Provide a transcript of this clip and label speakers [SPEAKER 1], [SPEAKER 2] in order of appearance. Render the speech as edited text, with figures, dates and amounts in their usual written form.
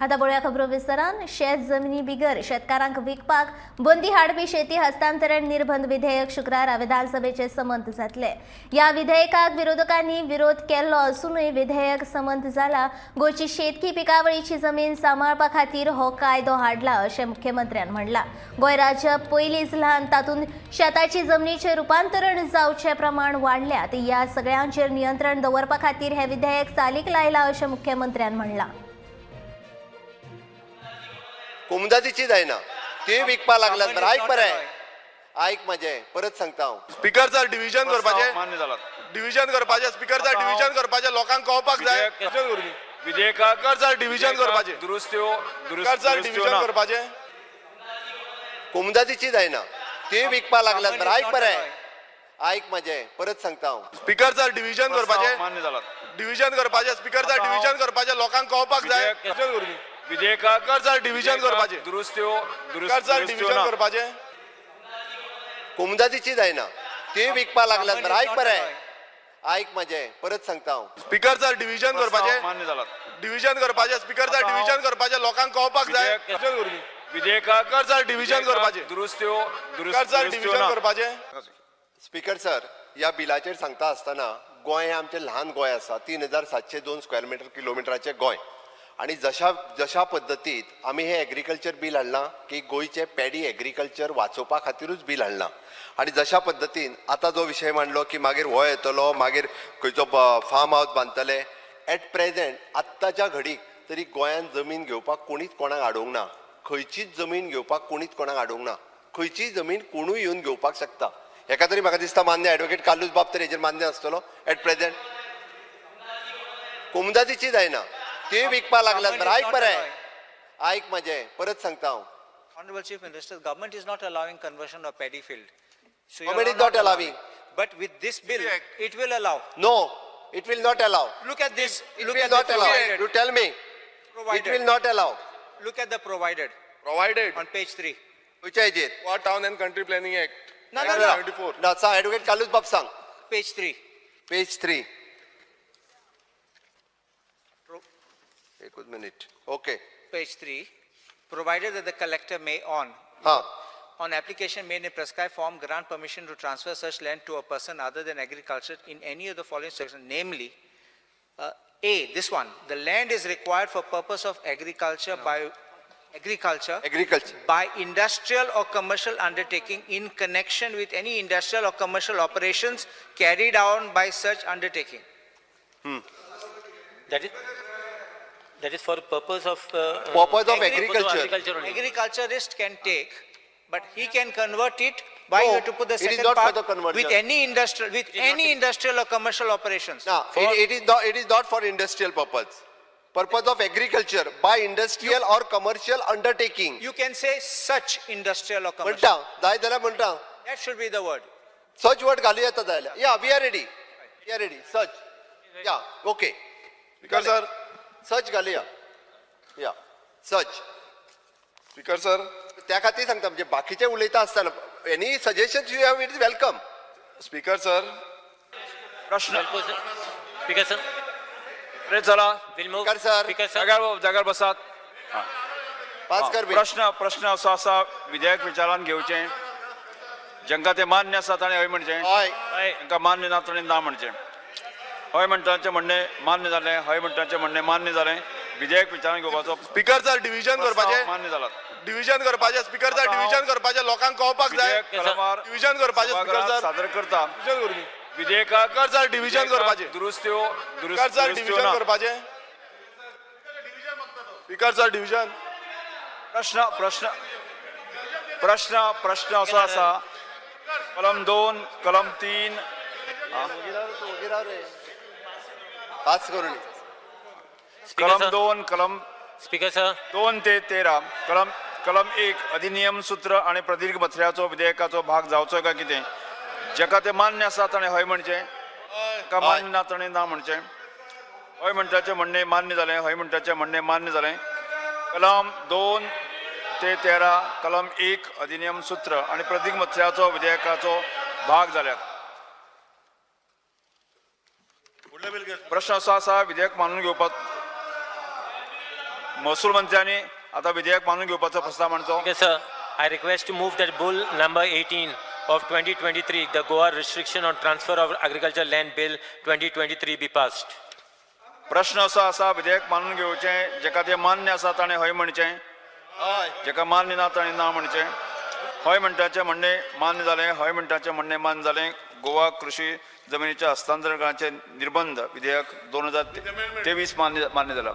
[SPEAKER 1] आता पळोवया खबरो विस्तारान. शेत जमिनी बिगर शेतकारांक विकपाक बंदी हाडपी शेती हस्तांतरण निर्बंध विधेयक शुक्रारा विधानसभेचे संमत जातले. ह्या विधेयकाक विरोधकांनी विरोध केल्लो असूनय विधेयक संमत जाला. गोंयची शेतकी पिकावळीची जमीन सांबाळपा खातीर हो कायदो हाडला अशें मुख्यमंत्र्यान म्हणलां. गोंय राज्य पयलींच ल्हान, तातूंत शेताची जमनीचें रुपांतरण जावचें प्रमाण वाडल्यात. ह्या सगळ्यांचेर नियंत्रण दवरपा खातीर हें विधेयक चालीक लायलां अशें मुख्यमंत्र्यान म्हणलां.
[SPEAKER 2] कोमुदादीची जायना, ती विकपा लागल्यात. बरं, ऐक, बरें ऐक माझे, परत सांगता हांव.
[SPEAKER 3] स्पीकर सर, डिव्हिजन करपाचें.
[SPEAKER 4] मान्य जाला.
[SPEAKER 3] डिव्हिजन करपाचें स्पीकर सर, डिव्हिजन करपाचें, लोकांक कळपाक जाय.
[SPEAKER 4] विधेयकाक
[SPEAKER 3] स्पीकर सर, डिव्हिजन करपाचें.
[SPEAKER 4] दुरुस्त्यो
[SPEAKER 3] स्पीकर सर,
[SPEAKER 4] दुरुस्त्यो
[SPEAKER 3] डिव्हिजन
[SPEAKER 4] ना.
[SPEAKER 3] करपाचें.
[SPEAKER 2] कोमुदादीची जायना, ती विकपा लागल्यात. बरं, ऐक, बरें ऐक माझे, परत सांगता हांव.
[SPEAKER 3] स्पीकर सर, डिव्हिजन करपाचें.
[SPEAKER 4] मान्य जाला.
[SPEAKER 3] डिव्हिजन करपाचें स्पीकर सर, डिव्हिजन करपाचें, लोकांक कळपाक जाय.
[SPEAKER 4] विधेयकाक
[SPEAKER 3] स्पीकर सर, डिव्हिजन करपाचें.
[SPEAKER 4] दुरुस्त्यो
[SPEAKER 3] स्पीकर सर,
[SPEAKER 4] दुरुस्त्यो
[SPEAKER 3] डिव्हिजन
[SPEAKER 4] ना.
[SPEAKER 3] करपाचें.
[SPEAKER 2] कोमुदादीची जायना, ती विकपा लागल्यात. बरं, ऐक, बरें ऐक माझे, परत सांगता हांव.
[SPEAKER 3] स्पीकर सर, डिव्हिजन करपाचें.
[SPEAKER 4] मान्य जाला.
[SPEAKER 3] डिव्हिजन करपाचें स्पीकर सर, डिव्हिजन करपाचें, लोकांक कळपाक जाय.
[SPEAKER 4] विधेयकाक
[SPEAKER 3] स्पीकर सर, डिव्हिजन करपाचें.
[SPEAKER 4] दुरुस्त्यो
[SPEAKER 3] स्पीकर सर,
[SPEAKER 4] दुरुस्त्यो
[SPEAKER 3] डिव्हिजन
[SPEAKER 4] ना.
[SPEAKER 3] करपाचें.
[SPEAKER 2] स्पीकर सर, ह्या बिलाचेर सांगता आसतना गोंय हें आमचें ल्हान गोंय आसा, 3702 स्क्वेअर मिटर किलोमिटराचें गोंय. आनी जशा जशा पद्दतीत आमी हें एग्रीकल्चर बील हाडलां की गोंयचें पॅडी एग्रीकल्चर वाचोवपा खातिरूच बील हाडलां. आनी जशा पद्दतीन आतां जो विशय मांडलो की मागीर हो येतलो, मागीर खंयचो फार्म हावस बांदतले, एट प्रेझेंट आत्ताच्या घडीक तरी गोंयांत जमीन घेवपाक कोणीच कोणाक आडोवंक ना. खंयचीच जमीन घेवपाक कोणीच कोणाक आडोवंक ना. खंयचीय जमीन कोणूय येवन घेवपाक शकता. हेका तरी म्हाका दिसता मान्य एडवोकेट कार्लूस बाब तरी हेजेर मान्य आसतलो. एट प्रेझेंट कोमुदादीची जायना, ती विकपा लागल्यात. बरें, ऐक, बरें ऐक माझे, परत सांगता हांव.
[SPEAKER 5] Honorable Chief Minister, government is not allowing conversion of paddy field. So you are
[SPEAKER 2] Government is not allowing.
[SPEAKER 5] But with this bill, it will allow.
[SPEAKER 2] No, it will not allow.
[SPEAKER 5] Look at this,
[SPEAKER 2] it
[SPEAKER 5] look
[SPEAKER 2] will
[SPEAKER 5] at the
[SPEAKER 2] not allow.
[SPEAKER 5] Provided.
[SPEAKER 2] You tell me, it will
[SPEAKER 5] Provided.
[SPEAKER 2] Not allow.
[SPEAKER 5] Look at the provided
[SPEAKER 3] provided
[SPEAKER 5] on page 3.
[SPEAKER 2] खंयच्या हेजेर?
[SPEAKER 3] Goa Town and Country Planning Act
[SPEAKER 5] No, no, no.
[SPEAKER 3] 74.
[SPEAKER 2] ना, सांग advocate Carlos बाब, सांग.
[SPEAKER 5] Page 3.
[SPEAKER 2] Page 3, एकूच minute, okay.
[SPEAKER 5] Page 3. Provided that the collector may on,
[SPEAKER 2] हा.
[SPEAKER 5] On application made in prescribed form, grant permission to transfer such land to a person other than agriculture in any of the following sections, namely, A, this one, the land is required for purpose of agriculture by, agriculture
[SPEAKER 2] agriculture
[SPEAKER 5] by industrial or commercial undertaking in connection with any industrial or commercial operations carried on by such undertaking.
[SPEAKER 6] That is for purpose of
[SPEAKER 2] purpose of
[SPEAKER 6] purpose of
[SPEAKER 2] agriculture.
[SPEAKER 6] Agriculture only.
[SPEAKER 5] Agriculturist can take, but he can convert it, why
[SPEAKER 2] No,
[SPEAKER 5] you have to put the
[SPEAKER 2] it is
[SPEAKER 5] second
[SPEAKER 2] not for
[SPEAKER 5] part?
[SPEAKER 2] the conversion.
[SPEAKER 5] With any industrial, with any industrial or commercial operations.
[SPEAKER 2] ना, it is not for industrial purpose. Purpose of agriculture by industrial or commercial undertaking.
[SPEAKER 5] You can say such industrial or commercial.
[SPEAKER 2] म्हणटा जाय जाल्यार म्हणटा.
[SPEAKER 5] That should be the word.
[SPEAKER 2] Such word घालू येता जाल्यार. Yeah, we are ready, we are ready. Such, yeah, okay.
[SPEAKER 3] Speaker sir.
[SPEAKER 2] Such घालुया, या, सच.
[SPEAKER 3] Speaker sir.
[SPEAKER 2] त्या खातीर सांगता, म्हणजे बाकीचे उलयता आसतना any suggestion you have, it is welcome.
[SPEAKER 3] Speaker sir.
[SPEAKER 4] प्रश्न
[SPEAKER 6] Speaker sir,
[SPEAKER 4] अरे चला.
[SPEAKER 6] Will move.
[SPEAKER 2] Speaker sir.
[SPEAKER 6] Speaker sir,
[SPEAKER 4] जाग्यार जाग्यार बसात.
[SPEAKER 2] पास कर बी.
[SPEAKER 4] प्रश्न प्रश्न असो आसा, विधेयक विचारान घेवचें, जांकां तें मान्य आसा ताणें हय म्हणचें,
[SPEAKER 2] हय.
[SPEAKER 6] हय.
[SPEAKER 4] तांकां मान्य ना ताणें ना म्हणचें. हय म्हणटांचें म्हणणें मान्य जालें. हय म्हणटांचें म्हणणें मान्य जालें. विधेयक विचारान घेवपाचो
[SPEAKER 3] स्पीकर सर, डिव्हिजन करपाचें.
[SPEAKER 4] मान्य जाला.
[SPEAKER 3] डिव्हिजन करपाचें स्पीकर सर,
[SPEAKER 4] आता हांव
[SPEAKER 3] डिव्हिजन करपाचें, लोकांक कळपाक जाय.
[SPEAKER 4] विधेयक कलमार
[SPEAKER 3] डिव्हिजन करपाचें स्पीकर
[SPEAKER 4] सभागृहात
[SPEAKER 3] सर.
[SPEAKER 4] सादर करता. विधेयकाक
[SPEAKER 3] स्पीकर सर, डिव्हिजन करपाचें.
[SPEAKER 4] दुरुस्त्यो
[SPEAKER 3] स्पीकर सर,
[SPEAKER 4] दुरुस्त्यो
[SPEAKER 3] डिव्हिजन
[SPEAKER 4] ना.
[SPEAKER 3] करपाचें. Speaker sir, division.
[SPEAKER 4] प्रश्न प्रश्न प्रश्न प्रश्न असो आसा, कलम 2, कलम 3.
[SPEAKER 2] पास करून.
[SPEAKER 6] Speaker
[SPEAKER 4] कलम
[SPEAKER 6] sir,
[SPEAKER 4] 2, कलम
[SPEAKER 6] Speaker sir,
[SPEAKER 4] 2 ते 13, कलम कलम 1, अधिनियम सूत्र आणि प्रदीर्घ मथळ्याचो विधेयकाचो भाग जावचो काय कितें. जेका ते मान्य आसा ताणें हय म्हणचें, का मान्य ना ताणें ना म्हणचें. हय म्हणटाचें म्हणणें मान्य जालें. हय म्हणटाचें म्हणणें मान्य जालें. कलम 2 ते 13, कलम 1, अधिनियम सूत्र आणि प्रदीर्घ मथळ्याचो विधेयकाचो भाग जाल्यात. प्रश्न असो आसा, विधेयक मानून घेवपाक महसूल मंत्र्यांनी आता विधेयक मानून घेवपाचो प्रस्ताव मांडचो.
[SPEAKER 6] Speaker, sir, I request to move that Bill number 18 of 2023, the Goa Restriction on Transfer of Agriculture Land Bill 2023 be passed.
[SPEAKER 4] प्रश्न असो आसा, विधेयक मानून घेवचें, जेका तें मान्य आसा ताणें हय म्हणचें, जेका मान्य ना ताणें ना म्हणचें. हय म्हणटाचें म्हणणें मान्य जालें. हय म्हणटाचें म्हणणें मान्य जालें. गोवा कृशी जमिनीच्या हस्तांतरणाचे निर्बंध विधेयक 2023 मान्य मान्य जाला.